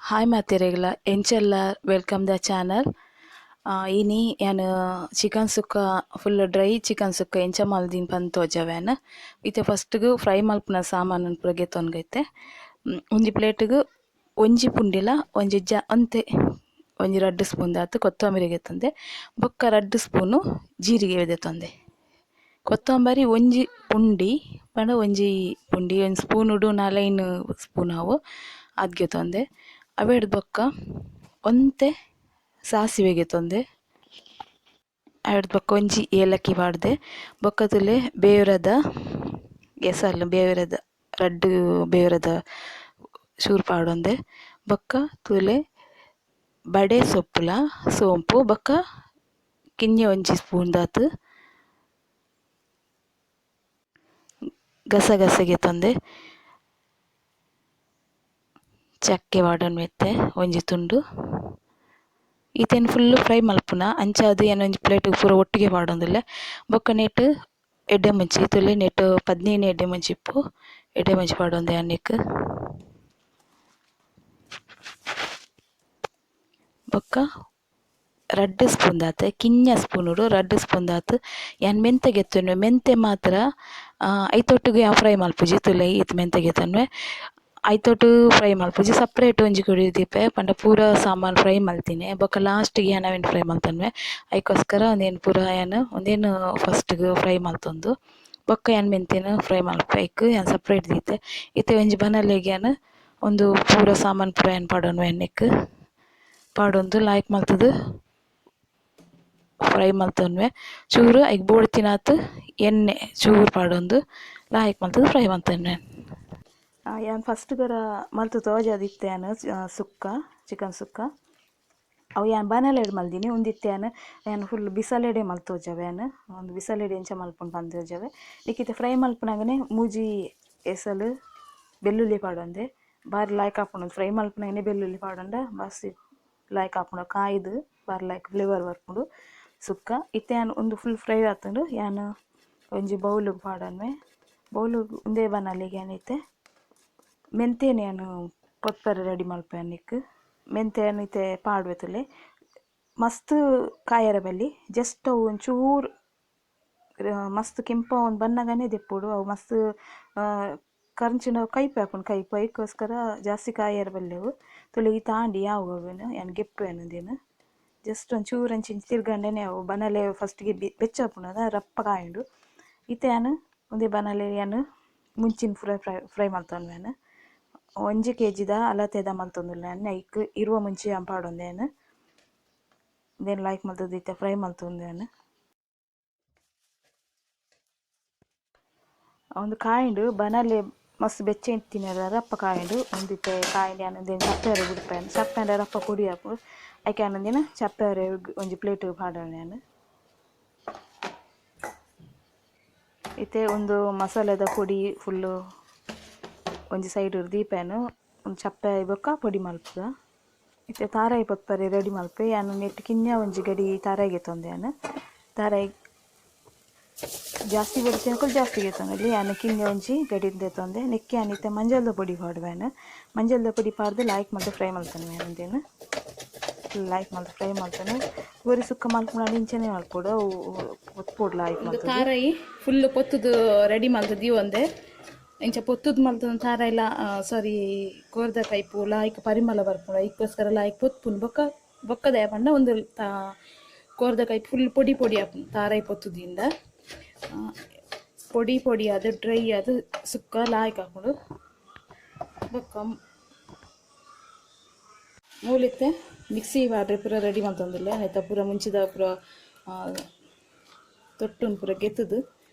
Hi ಮಾತೆರೆಗ್ಲ ಎಂಚೆಲ್ಲ welcome the channel. ಇನಿ ಯಾನ್ chicken sukka full dry chicken sukka ಎಂಚ ಮಲ್ದಿನ ಪಂದ್ ತೋಜಾವೇನ್. ಇತ್ತೆ ಫಸ್ಟ್ಗ್ ಫ್ರೈ ಮಲ್ಪುನ ಸಾಮಾನು ಪೂರ ಗೆತೊನ್ಗೈತೆ. ಒಂಜಿ ಪ್ಲೇಟ್ಗ್ ಒಂಜಿ ಪುಂಡಿಲ ಒಂಜಿ ಜ ಅಂತೆ ಒಂಜಿ ರಡ್ಡ್ ಸ್ಪೂನ್ ದಾತ್ ಕೊತ್ತಂಬರಿ ಗೆತೊಂದೆ, ಬೊಕ್ಕ ರಡ್ಡ್ ಸ್ಪೂನು ಜೀರಿಗೆ ದೆತೊಂದೆ. ಕೊತ್ತಂಬರಿ ಒಂಜಿ ಪುಂಡಿ ಪಂಡ ಒಂಜಿ ಪುಂಡಿ ಒಂಜಿ ಸ್ಪೂನುಡು ನಾಲೈನ್ ಸ್ಪೂನ್ ಆವು ಅದ್ ಗೆತೊಂದೆ. ಅವೆಡ್ ಬೊಕ್ಕ ಒಂತೆ ಸಾಸಿವೆ ಗೆತೊಂದೆ. ಅವೆಡ್ ಬೊಕ್ಕ ಒಂಜಿ ಏಲಕ್ಕಿ ಪಾಡ್ದೆ. ಬೊಕ್ಕ ತುಲೆ ಬೇವ್ರದ ಎಸಲ್ ಬೇವ್ರದ ರಡ್ಡ್ ಬೇವ್ರದ ಚೂರು ಪಾಡೊಂದೆ. ಬೊಕ್ಕ ತುಲೆ ಬಡೆ ಸೊಪ್ಪುಲ ಸೋಂಪು ಬೊಕ್ಕ ಕಿನ್ಯ ಒಂಜಿ ಸ್ಪೂನ್ ದಾತ್ ಗಸಗಸೆ ಗೆತೊಂದೆ. ಚಕ್ಕೆ ಪಾಡೊನ್ವೆ ಇತ್ತೆ ಒಂಜಿ ತುಂಡು. ಇತೆನ್ ಫುಲ್ಲ್ ಫ್ರೈ ಮಲ್ಪುನ ಅಂಚಾದ್ ಯಾನ್ ಒಂಜಿ ಪ್ಲೇಟ್ ಪೂರ ಒಟ್ಟಿಗೆ ಪಾಡೊಂದುಲ್ಲೆ. ಬೊಕ್ಕ ನೆಟ್ ಎಡ್ಡೆ ಮುಂಚಿ ತುಲೆ ನೆಟ್ 15 ಎಡ್ಡೆ ಮುಂಚಿ ಇಪ್ಪು ಎಡ್ಡೆ ಮುಂಚಿ ಪಾಡೊಂದೆ ಯಾನ್ ನೆಕ್. ಬೊಕ್ಕ ರಡ್ಡ್ ಸ್ಪೂನ್ ದಾತ್ ಕಿನ್ಯ ಸ್ಪೂನುಡು ರಡ್ಡ್ ಸ್ಪೂನ್ ದಾತ್ ಯಾನ್ ಮೆಂತೆ ಗೆತ್ತೊನ್ವೆ. ಮೆಂತೆ ಮಾತ್ರ ಐತೊಟ್ಟುಗು ಯಾನ್ ಫ್ರೈ ಮಲ್ಪುಜಿ ತುಲೆ ಈತ್ ಮೆಂತೆ ಗೆತೊನ್ವೆ. ಐತೊಟ್ಟು ಫ್ರೈ ಮಲ್ಪುಜಿ ಸಪ್ರೇಟ್ ಒಂಜಿ ಕೊಡಿ ದೀಪೆ ಪಂಡ ಪೂರ ಸಾಮಾನು ಫ್ರೈ ಮಲ್ತಿನಿ. ಬೊಕ್ಕ ಲಾಸ್ಟ್ಗೆ ಯಾನ್ ಅವೆನ್ ಫ್ರೈ ಮಲ್ತೊನ್ವೆ. ಐಕೋಸ್ಕರ ಉಂದೆನ್ ಪೂರ ಯಾನ್ ಉಂದೆನ್ ಫಸ್ಟ್ಗ್ ಫ್ರೈ ಮಲ್ತೊಂದು ಬೊಕ್ಕ ಯಾನ್ ಮೆಂತೆನ್ ಫ್ರೈ ಮಲ್ಪೆ. ಐಕ್ ಯಾನ್ ಸಪ್ರೇಟ್ ದೀತೆ. ಇತ್ತೆ ಒಂಜಿ ಬನಲೆಗ್ ಯಾನ್ ಉಂದು ಪೂರ ಸಾಮಾನು ಪೂರ ಯಾನ್ ಪಾಡೊನ್ವೆ ನೆಕ್ಕ್ ಪಾಡೊಂದು ಲಾಯ್ಕ್ ಮಲ್ತುದು ಫ್ರೈ ಮಲ್ತೊನ್ವೆ. ಚೂರು ಐಕ್ ಬೋಡ್ತಿನಾತ್ ಎಣ್ಣೆ ಚೂರು ಪಾಡೊಂದು ಲಾಯ್ಕ್ ಮಲ್ತುದು ಫ್ರೈ ಮಲ್ತೊನ್ವೆ. ಯಾನ್ ಫಸ್ಟ್ ಗರ ಮಲ್ತು ತೋಜಾದಿತ್ತೆ ಯಾನ್ ಸುಕ್ಕ ಚಿಕನ್ ಸುಕ್ಕ. ಅವು ಯಾನ್ ಬನಲೆಡ್ ಮಲ್ದಿನಿ. ಉಂದಿತ್ತೆ ಯಾನ್ ಯಾನ್ ಫುಲ್ ಬಿಸಲೆಡೆ ಮಲ್ತ್ ತೋಜಾವೆ ಯಾನ್. ಒಂದು ಬಿಸಲೆಡ್ ಎಂಚ ಮಲ್ಪುನು ಪಂದ್ ತೋಜಾವೆ. ನಿಕ್ಕಿತ್ತೆ ಫ್ರೈ ಮಲ್ಪುನಗನೆ ಮೂಜಿ ಎಸಲ್ ಬೆಳ್ಳುಳ್ಳಿ ಪಾಡೊಂದೆ. ಬಾರಿ ಲಾಯ್ಕ್ ಆಪುಂಡು ಫ್ರೈ ಮಲ್ಪುನಗನೆ ಬೆಳ್ಳುಳ್ಳಿ ಪಾಡೊಂಡ ಬಾಸಿ ಲಾಯ್ಕ್ ಆಪುಂಡು. ಕಾಯ್ದು ಬಾರಿ ಲಾಯ್ಕ್ ಫ್ಲೇವರ್ ಬರ್ಪುಂಡು ಸುಕ್ಕ. ಇತ್ತೆ ಯಾನ್ ಉಂದು ಫುಲ್ ಫ್ರೈ ಆತುಂಡು. ಯಾನ್ ಒಂಜಿ ಬೌಲುಗು ಪಾಡೊನ್ವೆ. ಬೌಲುಗು ಉಂದೇ ಬನಲೆಗ್ ಯಾನ್ ಇತ್ತೆ ಮೆಂತೆನ್ ಯಾನ್ ಪೊತ್ತರೆ ರೆಡಿ ಮಲ್ಪೆ ನಿಕ್. ಮೆಂತೆನ್ ಇತ್ತೆ ಪಾಡುವೆ ತುಲೆ. ಮಸ್ತ್ ಕಾಯೆರೆ ಬಲ್ಲಿ ಜಸ್ಟ್ ಅವು ಒಂಚೂರು ಮಸ್ತ್ ಕೆಂಪಾವೊಂದು ಬನ್ನಗನೆ ದೆಪ್ಪೊಡು. ಅವು ಮಸ್ತ್ ಕರ್ಂಚಿನ ಕೈಪೆ ಆಪುಂಡು. ಕೈಪು ಐಕೋಸ್ಕರ ಜಾಸ್ತಿ ಕಾಯೆರೆ ಬಲ್ಲಿ ಅವು. ತುಲೆ ಈತ್ ಆಂಡ್ ಯಾವು ಅವೆನ್ ಯಾನ್ ಗೆಪ್ಪುವೆನ್ ಉಂದೆನ್. ಜಸ್ಟ್ ಒಂಚೂರು ಅಂಚಿ ಇಂಚಿ ತಿರ್ಗಂಡನೆ ಅವು ಬನಲೆ ಫಸ್ಟ್ಗೆ ಬೆಚ್ಚ ಆಪುಂಡು ರಪ್ಪ ಕಾಯುಂಡು. ಇತ್ತೆ ಯಾನ್ ಉಂದೇ ಬನಲೆ ಯಾನ್ ಮುಂಚಿನ ಪೂರ ಫ್ರೈ ಫ್ರೈ ಮಲ್ತೊನ್ವೆನ್. ಒಂಜಿ ಕೆ.ಜಿದ ಅಲತೆದ ಮಲ್ತೊಂದುಲ್ಲೆ ಯಾನ್. ಐಕ್ 20 ಮುಂಚಿ ಯಾನ್ ಪಾಡೊಂದೆ ಯಾನ್. ಉಂದೆನ್ ಲಾಯ್ಕ್ ಮಲ್ತುದು ಇತ್ತೆ ಫ್ರೈ ಮಲ್ತೊಂದೆ ಯಾನ್. ಉಂದು ಕಾಯಿಂಡು ಬನಲೆ ಮಸ್ತ್ ಬೆಚ್ಚ ಇತ್ತಿನ ರಪ್ಪ ಕಾಯಿಂಡು. ಉಂದು ಇತ್ತೆ ಕಾಯಿಂಡು ಯಾನ್ ಉಂದೆನ್ ಚಪ್ಪೆರೆ ಬುಡ್ಪೆ. ಚಪ್ಪೆಂಡ ರಪ್ಪ ಪೊಡಿ ಆಪುಂಡು. ಐಕ್ ಯಾನ್ ಉಂದೆನ್ ಚಪ್ಪೆರೆ ಒಂಜಿ ಪ್ಲೇಟ್ ಪಾಡೊನ್ವೆ ಯಾನ್. ಇತ್ತೆ ಉಂದು ಮಸಾಲೆದ ಪೊಡಿ ಫುಲ್ಲು ಒಂಜಿ ಸೈಡ್ ದೀಪೆನ್. ಉಂದು ಚಪ್ಪೆ ಆಯಿ ಬೊಕ್ಕ ಪೊಡಿ ಮಲ್ಪುಗ. ಇತ್ತೆ ತಾರಾಯಿ ಪೊತ್ತರೆ ರೆಡಿ ಮಲ್ಪೆ. ಯಾನ್ ನೆಟ್ ಕಿನ್ಯ ಒಂಜಿ ಗಡಿ ತಾರಾಯಿ ಗೆತೊಂದೆ ಯಾನ್. ತಾರಾಯಿ ಜಾಸ್ತಿ ಬೊಡ್ಚಿನಕುಲು ಜಾಸ್ತಿ ಗೆತೊನೊಲಿ. ಯಾನ್ ಕಿನ್ಯ ಒಂಜಿ ಗಡಿ ದೆತೊಂದೆ. ನೆಕ್ಕ್ ಯಾನ್ ಇತ್ತೆ ಮಂಜಲ್ದ ಪೊಡಿ ಪಾಡುವೆನ್. ಮಂಜಲ್ದ ಪೊಡಿ ಪಾಡ್ದ್ ಲಾಯ್ಕ್ ಮಲ್ತ್ ಫ್ರೈ ಮಲ್ತೊನ್ವೆ ಯಾನ್ ಉಂದೆನ್. ಲಾಯ್ಕ್ ಮಲ್ತ್ ಫ್ರೈ ಮಲ್ತೊನ್ವೆ. ಕೋರಿ ಸುಕ್ಕ ಮಲ್ಪುನಾಂಡ ಇಂಚನೆ ಮಲ್ಪೊಡು. ಅವು ಪೊತ್ಪೊಡು ಲಾಯ್ಕ್ ಮಲ್ತುದು. ತಾರಾಯಿ ಫುಲ್ಲ್ ಪೊತ್ತುದು ರೆಡಿ ಮಲ್ತ್ ದೀವೊಂದೆ. ಇಂಚ ಪೊತ್ತುದು ಮಲ್ತೊಂದು ತಾರಾಯಿಲ ಸಾರಿ ಕೋರ್ದ ಕೈಪು ಲಾಯ್ಕ್ ಪರಿಮಳ ಬರ್ಪುಂಡು. ಐಕೋಸ್ಕರ ಲಾಯ್ಕ್ ಪೊತ್ಪುಂಡು. ಬೊಕ್ಕ ಬೊಕ್ಕದಾಯ ಪಂಡ ಉಂದು ಕೋರ್ದ ಕೈಪು ಫುಲ್ ಪೊಡಿ ಪೊಡಿ ಆಪುಂಡು ತಾರಾಯಿ ಪೊತ್ತುದಿಂಡ. ಪೊಡಿ ಪೊಡಿ ಆದ್ ಡ್ರೈ ಆದ್ ಸುಕ್ಕ ಲಾಯ್ಕ್ ಆಪುಂಡು. ಬೊಕ್ಕ ಮೂಲಿತ್ತೆ ಮಿಕ್ಸಿ ಪಾಡ್ರೆ ಪೂರ ರೆಡಿ ಮಲ್ತೊಂದುಲ್ಲೆ. ಐತ ಪೂರ ಮುಂಚಿದ ಪೂರ ತೊಟ್ಟುನ್ ಪೂರ ಗೆತ್ತುದು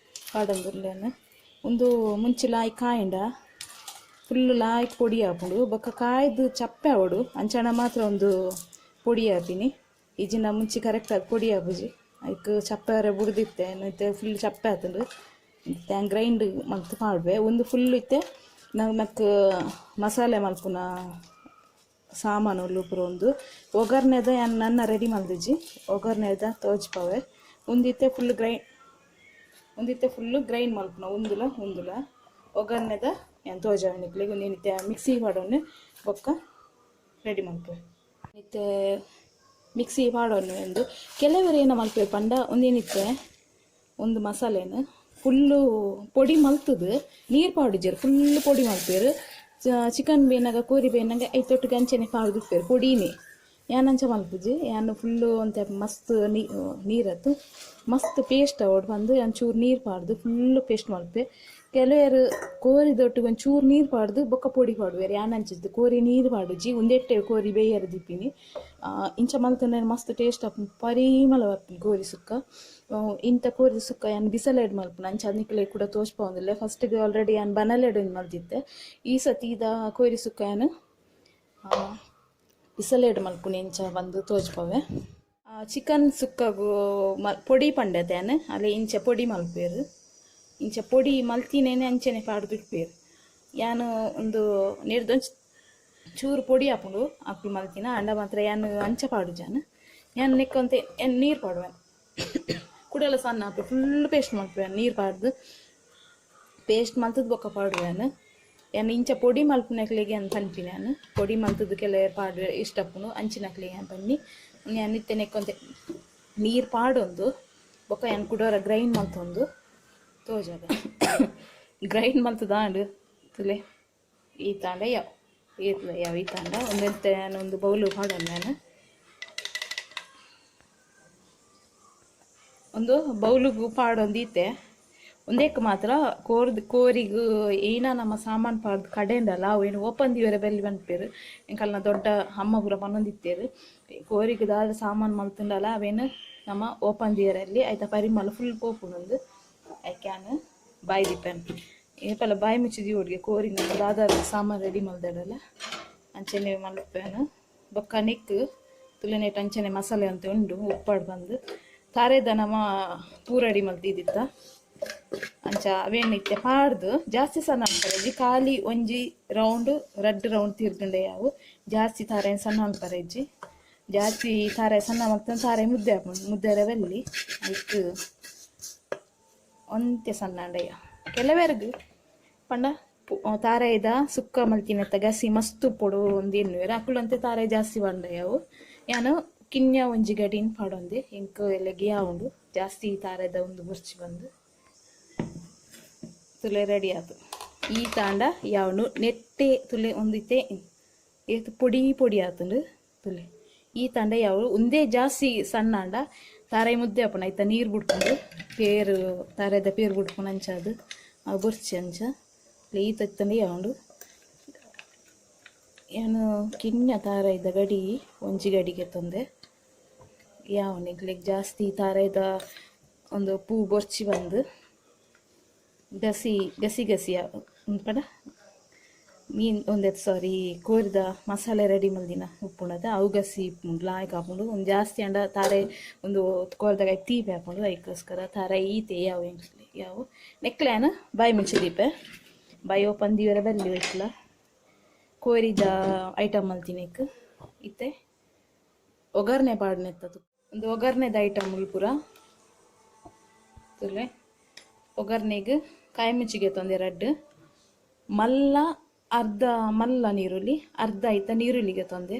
ಪಾಡೊಂದುಲ್ಲೆ ಯಾನ್. ಉಂದು ಮುಂಚಿ ಲಾಯ್ಕ್ ಕಾಯಿಂಡ ಫುಲ್ಲ್ ಲಾಯ್ಕ್ ಪೊಡಿ ಆಪುಂಡು. ಬೊಕ್ಕ ಕಾಯ್ದು ಚಪ್ಪೆ ಆವೊಡು ಅಂಚನ ಮಾತ್ರ ಉಂದು ಪೊಡಿ ಆಪಿನಿ. ಇಜ್ಜಿಂಡ ಮುಂಚಿ ಕರೆಕ್ಟ್ ಆದ್ ಪೊಡಿ ಆಪುಜಿ. ಐಕ್ ಚಪ್ಪೆ ಆವರೆ ಬುಡ್ದಿತ್ತೆ ಇತ್ತೆ ಫುಲ್ ಚಪ್ಪೆ ಆತುಂಡು. ಇತ್ತೆ ಯಾನ್ ಗ್ರೈಂಡ್ ಮಲ್ತ್ ಪಾಡುವೆ. ಉಂದು ಫುಲ್ ಇತ್ತೆ ನಮಕ್ ಮಸಾಲೆ ಮಲ್ಪುನ ಸಾಮಾನುಲು ಪೂರ ಉಂದು. ಒಗ್ಗರ್ನೆದ ಯಾನ್ ನನ ರೆಡಿ ಮಲ್ದಿಜಿ. ಒಗ್ಗರ್ನೆದ ತೋಜ್ಪಾವೆ. ಉಂದಿತ್ತೆ ಫುಲ್ ಗ್ರೈಂಡ್ ಉಂದಿತ್ತೆ ಫುಲ್ಲು ಗ್ರೈಂಡ್ ಮಲ್ಪುನ ಉಂದುಲ ಉಂದುಲ ಒಗ್ಗರ್ನೆದ ಯಾನ್ ತೋಜಾವೆ ನಿಕ್ಲೆಗ್. ಉಂದೆನ್ ಇತ್ತೆ ಮಿಕ್ಸಿ ಪಾಡೊಂದು ಬೊಕ್ಕ ರೆಡಿ ಮಲ್ಪುವೆ. ಇತ್ತೆ ಮಿಕ್ಸಿ ಪಾಡೊನ್ನು ಎಂದು ಕೆಲವರು ಏನ ಮಲ್ಪುವೆ ಪಂಡ ಒಂದೇನಿತ್ತೆ ಒಂದು ಮಸಾಲೆನು ಫುಲ್ಲು ಪೊಡಿ ಮಲ್ತದು ನೀರು ಪಾಡುಜೆರ್ ಫುಲ್ ಪೊಡಿ ಮಲ್ಪೆರ್. ಚಿಕನ್ ಬೇನಾಗ ಕೋರಿ ಬೇನಾಗ ಐತೊಟ್ಟಿಗೆ ಅಂಚೆನೆ ಪಾಡ್ದಿಪ್ಪೆರ್ ಪೊಡಿನೇ. ಯಾನ್ ಅಂಚ ಮಲ್ಪುಜಿ, ಯಾನ್ ಫುಲ್ಲು ಒಂತೆ ಮಸ್ತ್ ನೀರತ್ತು ಮಸ್ತ್ ಪೇಸ್ಟ್ ಆವೊಡು ಪಂದ್ ಯಾನ್ ಚೂರು ನೀರು ಪಾಡ್ದು ಫುಲ್ಲು ಪೇಸ್ಟ್ ಮಲ್ಪೆ. ಕೆಲವೆರ್ ಕೋರಿದೊಟ್ಟಿಗೆ ಒಂಚೂರು ನೀರು ಪಾಡ್ದು ಬೊಕ್ಕ ಪೊಡಿ ಪಾಡುವೆರ್. ಯಾನ್ ಅಂಚಿದ್ದು ಕೋರಿ ನೀರು ಪಾಡುಜಿ, ಉಂದೆಟ್ಟೆ ಕೋರಿ ಬೇಯರ್ ದೀಪಿನಿ. ಇಂಚ ಮಲ್ತಂಡ ಮಸ್ತ್ ಟೇಸ್ಟ್ ಆಪುಂಡು, ಪರಿಮಳ ಬರ್ಪುಂಡು ಕೋರಿ ಸುಕ್ಕ. ಇಂಥ ಕೋರಿ ಸುಕ್ಕ ಯಾನ್ ಬಿಸಲೆಡ್ ಮಲ್ಪುನು, ಅಂಚ ನಿಕ್ಲೆಗ್ ಕೂಡ ತೋಜ್ಪಾವೊಂದುಲ್ಲೆ. ಫಸ್ಟಿಗೆ ಆಲ್ರೆಡಿ ಯಾನ್ ಬನಲೆಡ್ ಮಲ್ದಿತ್ತೆ. ಈ ಸತಿ ಇದ ಕೋರಿ ಸುಕ್ಕ ಯಾನ್ ಬಿಸಲೆಡ್ ಮಲ್ಪುನಿ ಇಂಚ ಬಂದು ತೋಜ್ಪಾವೆ. ಚಿಕನ್ ಸುಕ್ಕಗು ಪೊಡಿ ಪಂಡತೆ ಯಾನ್ ಅಲ್ಲಿ ಇಂಚ ಪೊಡಿ ಮಲ್ಪೆರ್. ಇಂಚ ಪೊಡಿ ಮಲ್ತಿನೇನೆ ಅಂಚನೆ ಪಾಡ್ದು ಇಪ್ಪೆರ್. ಯಾನ್ ಒಂದು ನೆರ್ದೊಂಚಿ ಚೂರು ಪೊಡಿ ಆಪುಂಡು ಅಕ್ಲು ಮಲ್ತಿನ, ಅಂಡ ಮಾತ್ರ ಯಾನ್ ಅಂಚ ಪಾಡುಜಾನ್. ಯಾನ್ ನೆಕ್ಕೊಂತೆ ಯಾನ್ ನೀರು ಪಾಡುವೆ, ಕುಡಲ ಸಣ್ಣ ಆಪುಂಡು. ಫುಲ್ ಪೇಸ್ಟ್ ಮಲ್ಪುವೆ ನೀರು ಪಾಡ್ದು ಪೇಸ್ಟ್ ಮಲ್ತದ ಬೊಕ್ಕ ಪಾಡುವೆ. ಯಾನ್ ಇಂಚ ಪೊಡಿ ಮಲ್ಪುನಕ್ಲೆಗ್ ಯಾನ್ ಪನ್ಪಿನಿ, ಯಾನ್ ಪೊಡಿ ಮಲ್ತದ ಕೆಲವೆರ್ ಪಾಡುವೆ ಇಷ್ಟ ಆಪುಂಡು ಅಂಚಿನಕ್ಲೆಗ್ ಯಾನ್ ಪನ್ನಿ. ಯಾನ್ ಇತ್ತೆ ನೆಕ್ಕೊಂತೆ ನೀರು ಪಾಡೊಂದು ಬೊಕ್ಕ ಯಾನ್ ಕುಡೋರ ಗ್ರೈಂಡ್ ಮಲ್ತೊಂದು ತೋಜಾವೆ. ಗ್ರೈಂಡ್ ಮಲ್ತದಾಂಡ್ ತುಲೆ ಈ ತಾಂಡ ಯಾವ ಏತ್ಲ ಯಾವ ಈ ತಾಂಡ ಒಂದೆಂತೆ ಯಾನ್ ಒಂದು ಬೌಲು ಪಾಡೊಂದು. ಯಾನ್ ಒಂದು ಬೌಲುಗು ಪಾಡೊಂದು ಇತ್ತೆ ಒಂದೇಕ್ ಮಾತ್ರ ಕೋರ್ದು ಕೋರಿಗ್ ಏನ ನಮ್ಮ ಸಾಮಾನು ಪಾಡ್ದು ಕಡೆಂಡಲ್ಲ ಅವು ಏನು ಓಪನ್ ದಿವರೆ ಬೆಲ್ಲಿ ಪನ್ಪೆರ್. ಎಂಕಲ್ನ ದೊಡ್ಡ ಅಮ್ಮ ಪೂರ ಪನೊಂದಿತ್ತೆರ್ ಕೋರಿಗ್ ದಾದ ಸಾಮಾನು ಮಲ್ತುಂಡಲ ಅವೇನು ನಮ್ಮ ಓಪನ್ ದಿಯರಲ್ಲಿ ಐತ ಪರಿಮಳ ಫುಲ್ ಪೋಪುಂಡು. ಐಕ್ಯಾನ್ ಬಾಯಿ ದೀಪೆನ್ ಏಪಲ ಬಾಯಿ ಮುಚ್ಚಿದಿ ಒಡ್ಗೆ ಕೋರಿ ನಮ್ಮ ದಾದ ಸಾಮಾನು ರೆಡಿ ಮಲ್ದಡಲ್ಲ ಅಂಚನೆ ಮಲ್ಪೆನ್. ಬೊಕ್ಕ ನೆಕ್ ತುಲೆನೇಟ್ ಅಂಚನೆ ಮಸಾಲೆ ಅಂತ ಉಂಡು ಉಪ್ಪಾಡು ಬಂದು ತಾರೆದ ನಮ್ಮ ಪೂರ ರೆಡಿ ಮಲ್ತಿದ್ದಿತ್ತ ಅಂಚ ಅವೇನು ಇತ್ತೆ ಪಾಡ್ದು ಜಾಸ್ತಿ ಸಣ್ಣ ಅನ್ಪರೆಜ್ಜಿ, ಖಾಲಿ ಒಂಜಿ ರೌಂಡ್ ರಡ್ಡ್ ರೌಂಡ್ ತಿರ್ಗಂಡೆ ಯಾವು ಜಾಸ್ತಿ ತಾರೆ ಸಣ್ಣ ಅನ್ಪರೆಜ್ಜಿ. ಜಾಸ್ತಿ ತಾರೆ ಸಣ್ಣ ಮಲ್ತಂದು ತಾರೆ ಮುದ್ದೆ ಆಪುಂಡು, ಮುದ್ದೆ ರವೆಲ್ಲಿ ಐಕ್ ಒಂತೆ ಸಣ್ಣ ಅಂಡಯ್ಯ. ಕೆಲವೆರ್ಗ್ ಪಂಡ ತಾರಾಯಿದ ಸುಕ್ಕ ಮಲ್ತಿನತ್ತ ಗಸಿ ಮಸ್ತ್ ಉಪ್ಪೊಡು ಒಂದು ಎನ್ನುವೆರ್, ಅಕುಲಂತೆ ತಾರಾಯಿ ಜಾಸ್ತಿ ಪಂಡಯ್ಯವು. ಯಾನು ಕಿನ್ಯ ಒಂಜಿ ಗಡಿನ್ ಪಾಡೊಂದೆ ಎಂಕ್ ಎಲೆಗ್ ಯಾವುಂಡು ಜಾಸ್ತಿ ತಾರಾಯ್ದ ಒಂದು ಬುರ್ಚಿ ಬಂದು ತುಲೆ ರೆಡಿ ಆತು. ಈ ತಾಂಡ ಯಾವುಂಡು ನೆಟ್ಟೆ ತುಲೆ ಒಂದಿತ್ತೆ ಏತ್ ಪೊಡಿ ಪೊಡಿ ಆತುಂಡು ತುಲೆ. ಈ ತಾಂಡ ಯಾವ ಒಂದೇ ಜಾಸ್ತಿ ಸಣ್ಣ ಅಂಡ ತಾರಾಯಿ ಮುದ್ದೆ ಆಪುಂಡು, ಐತ ನೀರು ಬಿಡ್ಕೊಂಡು ಪೇರು ತಾರಾಯ್ದ ಪೇರು ಬಿಡ್ಕೊಂಡು ಅಂಚಾದು ಅವು ಬೊರ್ಚಿ ಅಂಚ ಈ ತತ್ತಂಡ ಯಾವುಂಡು. ಏನು ಕಿನ್ಯ ತಾರಾಯ್ದ ಗಡಿ ಒಂಜಿ ಗಡಿಗೆ ತಂದೆ ಯಾವು ನಿಗ್ಲಿಗ್ ಜಾಸ್ತಿ ತಾರಾಯ್ದ ಒಂದು ಪೂ ಬೊರ್ಚಿ ಬಂದು ಗಸಿ ಗಸಿ ಗಸಿ ಪಡ ಮೀನ್ ಒಂದೆತ್ ಸಾರಿ ಕೋರಿದ ಮಸಾಲೆ ರೆಡಿ ಮಲ್ದಿನ ಉಪ್ಪುಂಡದ ಅವು ಗಸಿ ಉಪ್ಪುಂಡು ಲಾಯ್ಕ್ ಆಪುಂಡು. ಒಂದು ಜಾಸ್ತಿ ಅಂಡ ತಾರೆ ಒಂದು ಕೋರಿದಾಗ ತೀಪೆ ಆಪುಂಡು, ಐಕ್ಕೋಸ್ಕರ ತಾರೆ ಈತೆ ಯಾವು ಯಾವು ನೆಕ್ಲೆನ್ ಬಾಯಿ ಮುಂಚೆ ದೀಪೆ ಬಾಯಿ ಓಪನ್ ದೀವರೆ ಬಲ್ಲಿ ಹೋಯ್ತಲ್ಲ ಕೋರಿದ ಐಟಮ್ ಮಲ್ತಿನೆಕ್. ಇತ್ತೆ ಒಗ್ಗರಣೆ ಪಾಡ್ನೆತ್ತದು ಒಂದು ಒಗ್ಗರಣೆದ ಐಟಮ್ ಪೂರ ತುಲೆ. ಒಗ್ಗರಣೆಗೆ ಕಾಯಿ ಮುಚ್ಚಿಗೆ ತಂದೆ ರಡ್ಡು ಮಲ್ಲ ಅರ್ಧ ಮಲ್ಲ ನೀರುಳ್ಳಿ ಅರ್ಧ ಐತ ನೀರುಳ್ಳಿಗೆ ತಂದೆ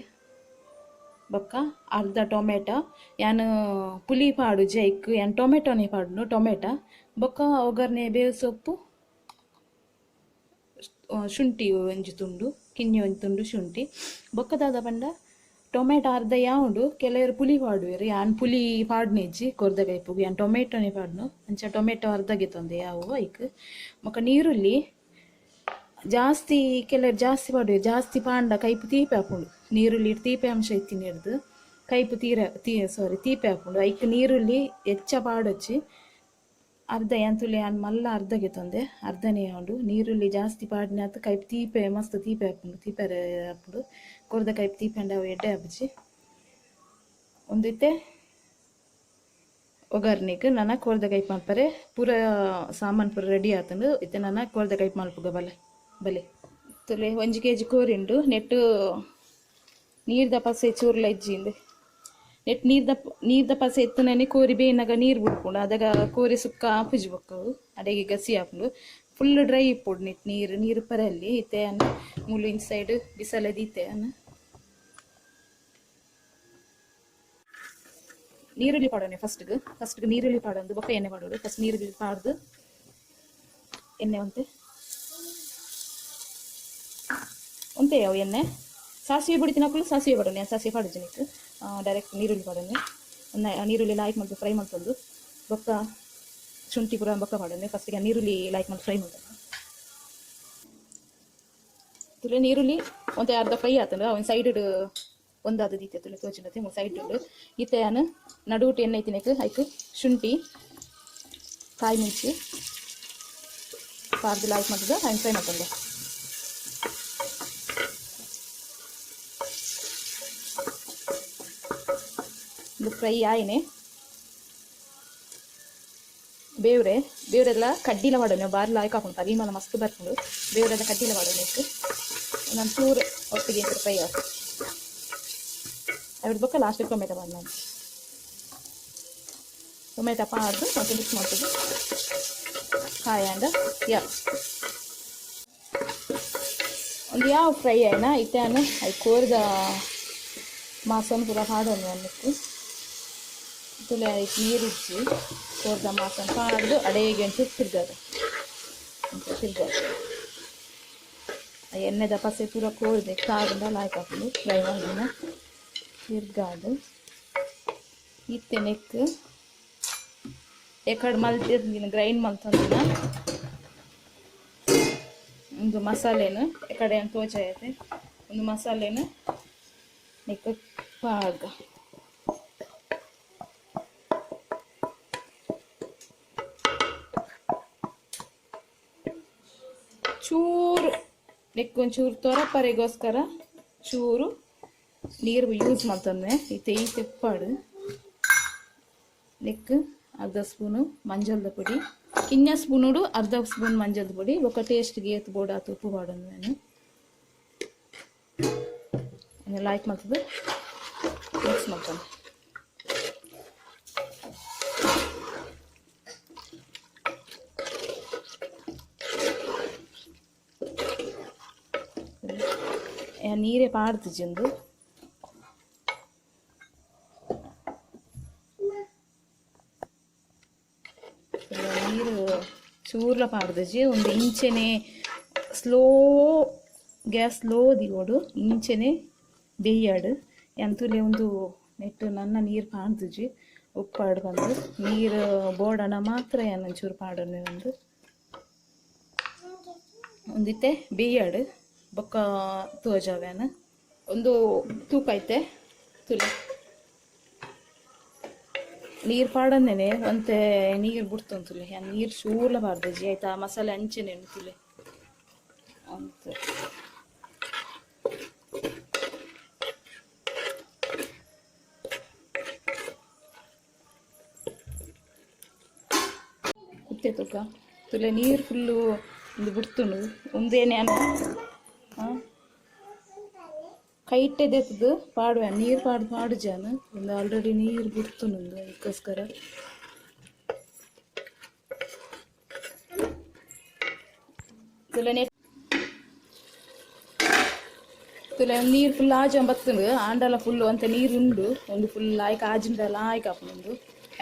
ಬೊಕ್ಕ ಅರ್ಧ ಟೊಮೆಟೊ. ಯಾನ್ ಪುಲಿ ಪಾಡುಜಿ ಐಕ್ ಯಾನ್ ಟೊಮೆಟೊನೇ ಪಾಡುನು ಟೊಮೆಟೊ ಬೊಕ್ಕ ಒಗ್ಗರಣೆ ಬೇವು ಸೊಪ್ಪು ಶುಂಠಿ ಒಂಜಿ ತುಂಡು ಕಿನ್ನಿ ಒಂಜಿ ತುಂಡು ಶುಂಠಿ ಬೊಕ್ಕ ದಾದ ಪಂಡ ಟೊಮೆಟೊ ಅರ್ಧ ಯಾವುಂಡು. ಕೆಲವರು ಪುಲಿ ಪಾಡುವೆರ್, ಯಾನ್ ಪುಲಿ ಪಾಡ್ನೆಜ್ಜಿ ಕೊರ್ದ ಕೈಪುಗು ಯಾನ್ ಟೊಮೆಟೊನೇ ಪಾಡ್ನು ಅಂಚ ಟೊಮೆಟೊ ಅರ್ಧಗೆ ತಂದೆ ಯಾವು ಐಕ್. ಬೊಕ್ಕ ನೀರುಳ್ಳಿ ಜಾಸ್ತಿ ಕೆಲವರು ಜಾಸ್ತಿ ಪಾಡುವೆರ್, ಜಾಸ್ತಿ ಪಾಂಡ ಕೈಪು ತೀಪೆ ಆಪುಂಡು. ನೀರುಳ್ಳಿ ತೀಪೆ ಅಂಶ ಇತ್ತಿನೆರ್ದು ಕೈಪು ತೀರ ತೀ ಸಾರಿ ತೀಪೆ ಆಪುಂಡು. ಐಕ್ ನೀರುಳ್ಳಿ ಹೆಚ್ಚ ಪಾಡೊಚ್ಚಿ ಅರ್ಧ ಯಾನ್ ತುಲೆ ಯಾನ್ ಮಲ್ಲ ಅರ್ಧಗೆ ತಂದೆ ಅರ್ಧನೇ ಉಂಡು. ನೀರುಳ್ಳಿ ಜಾಸ್ತಿ ಪಾಡಿನಾತ್ ಕೈಪು ತೀಪೆ ಮಸ್ತ್ ತೀಪೆ ಆಪುಂಡು, ತೀಪೆರೆ ಆಪುಂಡು. ಕೊರ್ದ ಕೈಪು ತೀಪೆ ಅಂಡ ಅವು ಎಡ್ಡೆ ಆಪುಜಿ. ಒಂದಿತ್ತೆ ಒಗ್ಗರಣೆಗ್ ನನ ಕೋರ್ದ ಕೈಪು ಮಲ್ಪರೆ ಪೂರ ಸಾಮಾನು ಪೂರ ರೆಡಿ ಆತುಂಡು. ಇತ್ತೆ ನನ ಕೋರ್ದ ಕೈಪು ಮಲ್ಪುಗ ಬಲೆ ಬಲೆ ತುಲೆ ಒಂಜಿ ಕೆಜಿ ಕೋರಿಂಡು ನೆಟ್ಟು ನೀರ್ದ ಪಸೆ ಚೂರ್ಲ ಇಜ್ಜಿಂದು ನೆಟ್ ನೀರ್ದ ಪಸೆ ಎತ್ತುನನೆ ಕೋರಿ ಬೇನಾಗ ನೀರು ಬಿಡ್ಪುಂಡು. ಅದಾಗ ಕೋರಿ ಸುಕ್ಕ ಆಪುಜಿ ಬೊಕ್ಕವು ಅಡೆಗೆ ಗಸಿ ಆಪುಂಡು. ಫುಲ್ ಡ್ರೈ ಇಪ್ಪೊಡು ನೆಟ್ ನೀರು ನೀರು ಪರಲ್ಲಿ ಇತ್ತೆ ಅನ್ನ ಮೂಲು ಇನ್ಸೈಡ್ ಬಿಸಲೆ ದೀತೆ ಅನ್ನ ನೀರುಳ್ಳಿ ಪಾಡೋನೆ ಫಸ್ಟ್ಗೆ. ಫಸ್ಟ್ಗೆ ನೀರುಳ್ಳಿ ಪಾಡೊಂದು ಬೊಕ್ಕ ಎಣ್ಣೆ ಪಾಡೋಡು. ಫಸ್ಟ್ ನೀರುಳ್ಳಿ ಪಾಡ್ದು ಎಣ್ಣೆ ಒಂತೆ ಒಂತೆ ಯಾವ ಎಣ್ಣೆ. ಸಾಸಿವೆ ಪೊಡಿ ತಿನ್ನಕ್ಕಲು ಸಾಸಿವೆ ಪಾಡೋನೆ, ಸಾಸಿವೆ ಪಾಡುಜಿ ನಿಕ್. ಡೈರೆಕ್ಟ್ ನೀರುಳ್ಳಿ ಪಾಡೋನೆ. ನೀರುಳ್ಳಿ ಲಾಯ್ಕ್ ಮಲ್ತು ಫ್ರೈ ಮಲ್ತೊಂದು ಬೊಕ್ಕ ಶುಂಠಿ ಪೂರ ಬೊಕ್ಕ ಪಾಡೋನೆ. ಫಸ್ಟ್ಗೆ ನೀರುಳ್ಳಿ ಲಾಯ್ಕ್ ಮಲ್ತು ಫ್ರೈ ಮಲ್ತೊಂದು ತುಲೆ. ನೀರುಳ್ಳಿ ಒಂತೆ ಅರ್ಧ ಫ್ರೈ ಆತಂಡು ಅವನ್ ಸೈಡ್ ಒಂದಾದ ದೀತೆ ತುಲೆ ತೋಚಿನತೆ ಸೈಡ್ ಉಂಡು. ಇತ್ತೆ ಯಾನ್ ನಡುವಿಟ್ಟು ಎಣ್ಣೆ ಐತಿನಕ್ ಐಕ್ ಶುಂಠಿ ಕಾಯಿ ಮುಂಚಿ ಪಾರ್ದು ಲಾಯ್ಕ್ ಮಲ್ತದ ಐನ್ ಫ್ರೈ ಮಲ್ತೊಂದೆ. ಇದು ಫ್ರೈ ಆಯ್ನೆ. ಬೇವ್ರೆ ಬೇವ್ರೆಲ್ಲ ಕಡ್ಡಿಲ ಮಾಡೋಣ, ಬಾರಿ ಲಾಯ್ಕ್ ಹಾಕೊಂಡು ಪರಿಮಳ ಮಸ್ತ್ ಬರ್ಪುಂಡು. ಬೇವ್ರೆಲ್ಲ ಕಡ್ಡಿಲ ಮಾಡೋಣ. ಒಂದೊಂದು ಚೂರು ಒಟ್ಟಿಗೆ ಫ್ರೈ ಆಯ್ತು. ಅದ್ರ ಬೊಕ್ಕ ಲಾಸ್ಟಿಗೆ ಟೊಮೆಟೊ ಪಾಡ್ನ. ಟೊಮೆಟೊ ಪಾಡ್ದು ಮತ್ತೆ ಮಿಕ್ಸ್ ಮಾಡ್ತದೆ. ಕಾಯಿ ಅಂಡ ಯಾ ಒಂದು ಯಾವ ಫ್ರೈ ಆಯ್ನ. ಇತ್ತೆ I ಕೋರಿದ ಮಾಸನ್ ಪೂರ ಪಾಡೋಣ ಅನ್ನಕ್ಕೆ ತುಲೆ. ಐಕ್ ನೀರಿಜ್ಜಿ. ಕೋರ್ದ ಮಾಸನ್ ಪಾಡ್ದು ಅಡೇಗೆ ಒಂಚೂರು ತಿರ್ಗದು ತಿರ್ಗದು. ಎಣ್ಣೆದ ಪಸೆ ಪೂರ ಕೋರ್ದೆ ತಾಗುಂಡ ಲಾಯ್ಕ್ ಹಾಕೊಂಡು ಫ್ರೈ ಮಾಡಿನ ತಿರ್ಗಾದು. ಇತ್ತೆ ನೆಕ್ ಎಕಡೆ ಮಲ್ತಿನ ಗ್ರೈಂಡ್ ಮಲ್ತೊಂದಿನ ಒಂದು ಮಸಾಲೆನು ಎಕಡೆ ತೋಚಾಯತೆ. ಒಂದು ಮಸಾಲೆನು ನೆಕ್ ಪಾಡ್ಗ. ಚೂರು ನೆಕ್ ಒಂಚೂರು ತೊರಪರೆಗೋಸ್ಕರ ಚೂರು ನೀರು ಯೂಸ್ ಮಲ್ತೊಂದೆ. ಇತ್ತೆ ಈ ತೆಪ್ಪಾಡು ನೆಕ್ ಅರ್ಧ ಸ್ಪೂನು ಮಂಜಲ್ದ ಪೊಡಿ, ಕಿನ್ನ ಸ್ಪೂನುಡು ಅರ್ಧ ಸ್ಪೂನ್ ಮಂಜಲ್ದ ಪೊಡಿ, ಬೊಕ್ಕ ಟೇಸ್ಟ್ಗೆ ಏತ್ ಬೋಡು ಆತ್ ಉಪ್ಪು ಪಾಡೊಂದು. ನಾನು ಲಾಯ್ಕ್ ಮಲ್ತದು ಮಿಕ್ಸ್ ಮಲ್ತೊಂದೆ. ನೀರೇ ಪಾಡ್ತಿಜಿ. ನೀರು ಚೂರ್ಲ ಪಾಡ್ದಿಜಿ. ಒಂದು ಇಂಚೆನೆ ಸ್ಲೋ ಗ್ಯಾಸ್ ಸ್ಲೋ ದಿವೋಡು, ಇಂಚೆನೆ ಬೇಯಾಡು. ಎಂತುಲೆ ಒಂದು ನೆಟ್ಟು ನನ್ನ ನೀರು ಪಾಡ್ದಿಜಿ. ಉಪ್ಪಾಡು ಬಂದು ನೀರು ಬೋಡಣ ಮಾತ್ರ ಏನ್ ಒಂಚೂರು ಪಾಡೋಣ. ಒಂದು ಒಂದಿತ್ತೆ ಬೇಯಾಡು, ಬೊಕ್ಕ ತೋಜಾವ್ಯಾನ. ಒಂದು ತೂಕ ಐತೆ ತುಲೆ. ನೀರು ಪಾಡಂದೇನೆ ಒಂತೆ ನೀರು ಬಿಡ್ತುಂತುಲೆ. ನೀರು ಶೂರ್ಲ ಪಾಡ್ದಜಿ ಆಯ್ತಾ. ಮಸಾಲೆ ಅಂಚೆನೆ ತುಲೆ ಅಂತ. ಇತ್ತೆ ತೂಕ ತುಲೆ ನೀರು ಫುಲ್ಲು ಒಂದು ಬಿಡ್ತುಂಡು. ಒಂದೇನೆ ಕೈಟೆ ದೆತ್ತದು ಪಾಡುವೆ. ನೀರು ಪಾಡು ಪಾಡುಜಾನ. ಒಂದು ಆಲ್ರೆಡಿ ನೀರು ಬಿಡ್ತುಂಡು, ಅದಕ್ಕೋಸ್ಕರ. ತುಲೆ ತುಲೆ ನೀರು ಫುಲ್ ಆಜ ಬತ್ತುಂಡು. ಆಂಡಲ ಫುಲ್ ಅಂತ ನೀರು ಉಂಡು. ಒಂದು ಫುಲ್ ಆಯ್ಕ ಆಜಿಂಡಲ ಆಯ್ಕ ಆಪುಂಡು.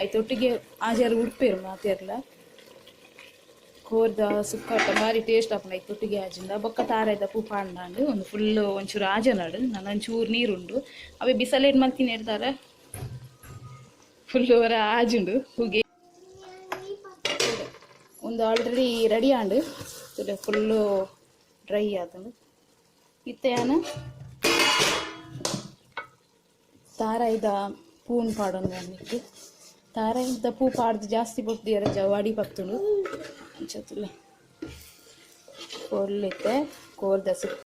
ಐತೆ ಒಟ್ಟಿಗೆ ಆಜಾರು ಉಡ್ಪೇರು ಮಾತೆರ್ಲ. ಕೋರ್ದ ಸುಕ್ಕಟ್ಟ ಭಾರಿ ಟೇಸ್ಟ್ ಆಪುಂಡು ಐತೆ ಒಟ್ಟಿಗೆ ಆಜಿಂದ. ಬೊಕ್ಕ ತಾರಾಯ್ದ ಪೂ ಪಾಂಡಾಂಡು ಒಂದು ಫುಲ್ ಒಂಚೂರು ಆಜನಾಡು. ನಾನು ಒಂಚೂರು ನೀರುಂಡು. ಅವೇ ಬಿಸಲೇಟ್ ಮಲ್ತಿನ ಇರ್ತಾರೆ. ಫುಲ್ ವರ ಆಜುಂಡು ಹುಗೆ. ಒಂದು ಆಲ್ರೆಡಿ ರೆಡಿ ಆಂಡು. ಫುಲ್ಲು ಡ್ರೈ ಆತಂಡು. ಇತ್ತೆ ಯಾನ್ ತಾರಾಯ್ದ ಪೂನ್ ಪಾಡೊಂದು ಅನ್ನಿಕ್ಕೆ. ತಾರಾಯ್ದ ಪೂ ಪಾಡ್ದು ಜಾಸ್ತಿ ಪೊರ್ತು ಜವಾಡಿ ಪತ್ತುಂಡು ಅಂಚ. ತುಲೆ ಪೊರ್ಲಿತ್ತೆ ಕೋರ್ದ ಸುಕ್ಕ.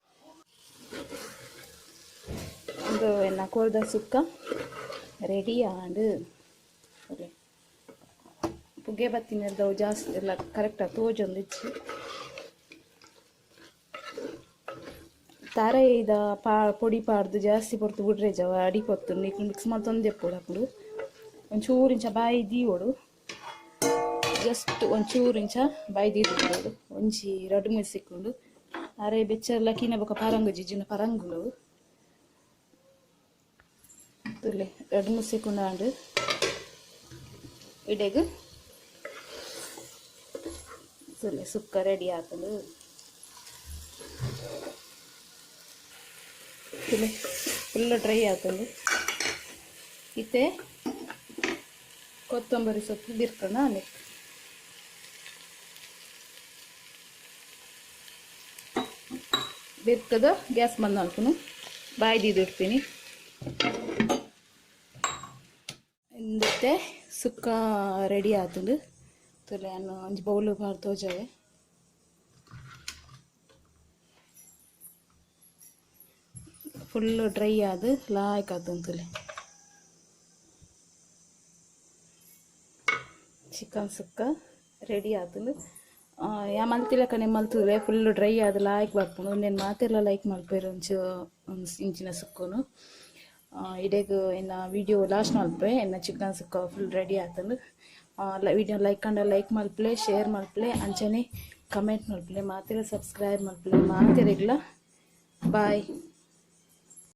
ಒಂದು ಎನ್ನ ಕೋರ್ದ ಸುಕ್ಕ ರೆಡಿ ಆಂಡ್. ಪುಗೆ ಬತ್ತಿನದವು ಜಾಸ್ತಿ ಎಲ್ಲ ಕರೆಕ್ಟ್ ತೋಜೊಂದಿಜ್ಜಿ. ತಾರಾಯಿದ ಪಾ ಪೊಡಿ ಪಾಡ್ದು ಜಾಸ್ತಿ ಪೊರ್ತು ಬುಡ್ರೆ ಜವ ಅಡಿ ಪೊತ್ತು. ನೀಕು ಮಿಕ್ಸ್ ಮಲ್ತೊಂದು ದೆಪ್ಪೊಡು. ಅಪ್ಪುಡು ಒಂಚೂರು ಇಂಚ ಬಾಯಿ ದೀವೊಡು. ಜಸ್ಟ್ ಒಂಚೂರು ಇಂಚ ಬಾಯಿ ದೀದು ಒಂಜಿ ರಡ್ಡ್ ಮೂಜಿ ಸಿಕ್ಕುಂಡು. ತಾರಾಯಿ ಬೆಚ್ಚರ್ಲ ಕಿನ್ನ ಬೊಕ ಪರಂಗು ಜಿಜ್ಜಿನ ಪರಂಗುಲು. ತುಲೆ ರಡ್ಡ್ ಮೂಜಿ ಸೆಕೆಂಡ್ ಆಂಡ್. ಇಡೆಗ್ ಸುಕ್ಕ ರೆಡಿ ಆತುಂಡು. ಫುಲ್ ಡ್ರೈ ಆತುಂಡು. ಇತ್ತೆ ಕೊತ್ತಂಬರಿ ಸೊಪ್ಪು ಬಿರ್ಕಣ ನೆಕ್ ಬಿರ್ಕದ ಗ್ಯಾಸ್ ಬಂದ್ ಮಲ್ಪುನು ಬಾಯಿ ದೀದಿಡ್ತೀನಿ. ಇಂದತ್ತೆ ಸುಕ್ಕ ರೆಡಿ ಆತುಂಡು. ತುಲೆ ಅನ್ನು ಒಂಜಿ ಬೌಲು ಪಾಡ್ ತೋಜಾವೆ. ಫುಲ್ ಡ್ರೈ ಆದ್ ಲಾಯ್ಕ್ ಆತುಂಡು ತುಲೆ. ಚಿಕನ್ ಸುಕ್ಕ ರೆಡಿ ಆತುಂಡು. ಯಾ ಮಲ್ತಿಲಕನೆ ಮಲ್ತುಲೆ ಫುಲ್ ಡ್ರೈ ಆದ್ ಲಾಯ್ಕ್ ಬರ್ಪುಂಡು. ಉಂದೆನ್ ಮಾತೆರ್ಲ ಲೈಕ್ ಮಲ್ಪೆರ್ ಒಂಚು ಇಂಚಿನ ಸುಕ್ಕನು. ಇಡೆಗ್ ಎನ್ನ ವಿಡಿಯೋ ಲಾಸ್ಟ್ ಮಲ್ಪೆ. ಎನ್ನ ಚಿಕನ್ ಸುಕ್ಕ ಫುಲ್ ರೆಡಿ ಆತುಂಡು. ವಿಡಿಯೋ ಲೈಕ್ ಅಂಡ ಲೈಕ್ ಮಲ್ಪಲೆ, ಶೇರ್ ಮಲ್ಪಲೆ, ಅಂಚನೆ ಕಮೆಂಟ್ ಮಲ್ಪಲೆ, ಮಾತೆರ ಸಬ್ಸ್ಕ್ರೈಬ್ ಮಲ್ಪಲೆ, ಮಾತೆರೆಗ್ಲ ಬಾಯ್.